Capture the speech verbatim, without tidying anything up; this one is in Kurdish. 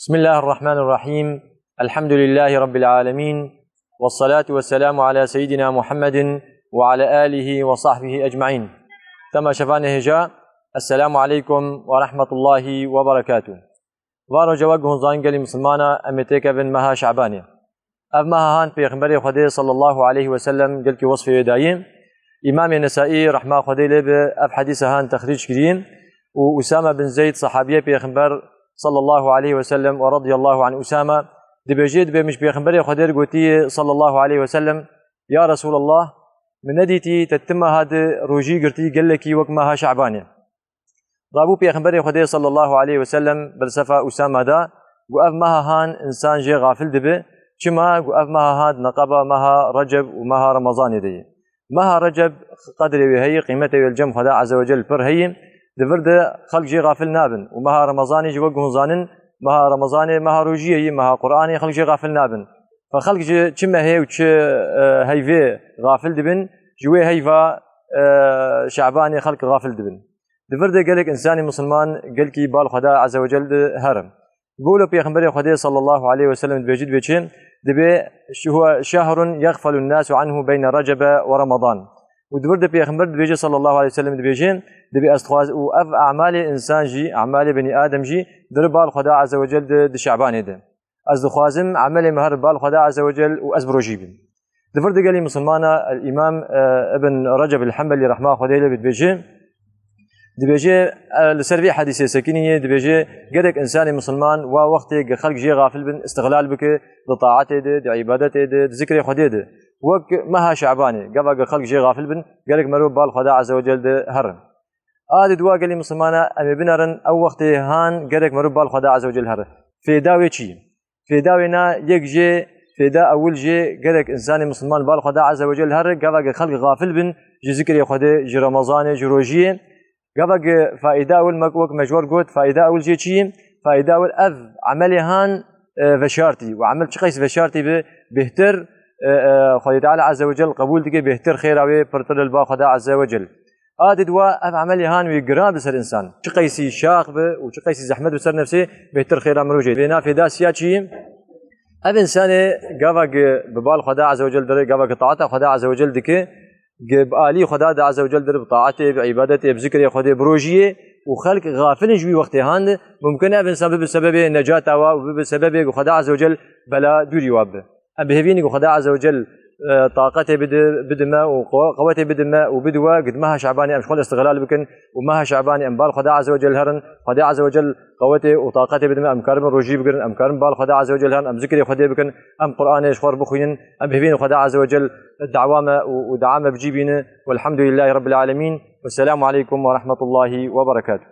بسم الله الرحمن الرحيم. الحمد لله رب العالمين. والصلاة والسلام على سيدنا محمد وعلى آله وصحبه أجمعين. Temaşevanê hêja, Esselamu aleykum ve rahmetullahi ve berekatuh. Varo cewek hunzan gelî Misilmana, em ê têkevin meha Şabanê. Ev meha han Pêxemberê Xwedê sallallahu aleyhi ve sellem gelkî wesfê wê dayî. Îmamê Nesaî rehma Xwedê lê bi ev hedîse han texrîc kirî û Usame bin Zeyd, sahabiyê Pêxember sallallahu aleyhi ve sellem ve radiyallahu anh Usame, dibêjê, dibê min ji Pêxemberê Xwedê re gotî sallallahu aleyhi ve sellem, Ya Resulallah, min nedîtî te ti meha di rojî girtî gelekî wek meha Şabanê. Rabû Pêxemberê Xwedê sallallahu aleyhi ve sellem belsefa Usama da, got, ev meha han insan jê xafil dibe. Çima? Got, ev meha han di neqeba meha Receb û meha Remezanê de ye. Meha Receb qedrê wê heye, qîmetê wê li cem Xweda Azze ve Cel pir heye. Di vir de xelk jê xafil nabin. Û meha Remezanê jî wek hûn zanin, meha Remezanê meha rojiyê ye, meha Qur'anê, xelk jê xafil nabin. Fe xelk ji çi mehê û çi, e, heyvê xafil dibin, ji wê heyva, e, Şabanê xelk xafil dibin. Di vir de gelek însanê misilman gelkî bal Xweda Azze ve Cel diherin. Bi wilo Pêxemberê Xwedê sallallahu aleyhi ve sellem dibêjî, dibê çi? Dibê, "Huve şehrun yexfelun nasu anhu beyne Recebe ve Ramadan." Û di vir de Pêxember dibêje sallallahu aleyhi ve sellem dibêje, dibê ez dixwaz-, û ev emalê însan jî, emalê benî Adem jî, di ri bal Xweda Azze ve Cel de, di Şabanê de. Ez dixwazim emelê me her bal Xweda Azze ve Cel û ez bi rojî bim. Di vir de gelî misilmana, el-Îmam, e, Ibn Receb el-Hembelî rehma Xwedê lê bê dibêje, dibêje, e, li ser vê hedîsê sekinî ye, dibêje, gerek însanê misilman wa wextê ge xelk jê xafil bin, îstixlal bike, di taetê de, di îbadetê de, di zikrê Xwedê de. Wek meha Şabanê, gava ge xelk jê xafil bin, gerek merov bal Xweda Azze ve Cel de herin. A di dua gelî misilmana, em ê binerin, ew wextê han gerek merov bal Xweda Azze ve Cel herin. Fêda wê çi ye? Fêda wê na yek jê, fêda ewil jê, gerek însanê misilman bal Xweda Azze ve Cel herin, gava ge xelk xafil bin ji zikrê Xwedê, ji Remezanê, ji rojiyê. Gava ge faîda ewil me wek me ji we re got, faîda ewil jê çi ye? Faîda ewil ev emelê han, e, veşartî. Û emel çi qeys veşartî bi, bêhtir, e, e, Xwedê Teala Azze ve Cel qebûl dike, bêhtir xêra wê pirtir li ba Xweda Azze ve Cel. A di dua ev emelê han wê giran bi ser însan. Çi qeysî şax bi û çi qeysî zehmet bi ser nefsê, bêhtir xêra mirov jê. Vê na fêda siya çi ye? Ev însanê gava ge bi bal Xweda Azze ve Cel dire, gava ge taeta Xweda Azze ve Cel dike, ge bi alî Xweda de Azze ve Cel dire, bi taetê, bi îbadetê, bi zikrê Xwedê, bi rojiyê û xelk xafil in ji wî wextê han de, mumkin e ev însan bibe sebebê necata wa û bibe sebebê ge Xweda Azze ve Cel bela dûrî wa bibe. Em bi hêvî ne ku Xweda Azze ve Cel, e, taqetê bide, bide me û qe-, qewetê bide me û bide we, ku di meha Şabanê em ji xwe îstixlal bikin û meha Şabanê em bal Xweda Azze ve Cel herin. Xweda Azze ve Cel qewetê û taqetê bide me, em karibin rojî bigirin, em karin bal Xweda Azze ve Cel herin, em zikrê Xwedê bikin, em Qur'anê ji xwe re bixwînin, em bi hêvî ne Xweda Azze ve Cel dawa me û, û dua me bi cî bîne. Welhamdulillahî Rabbil Alemin. Wesselamu aleykum ve rahmetullahî ve berekatuh.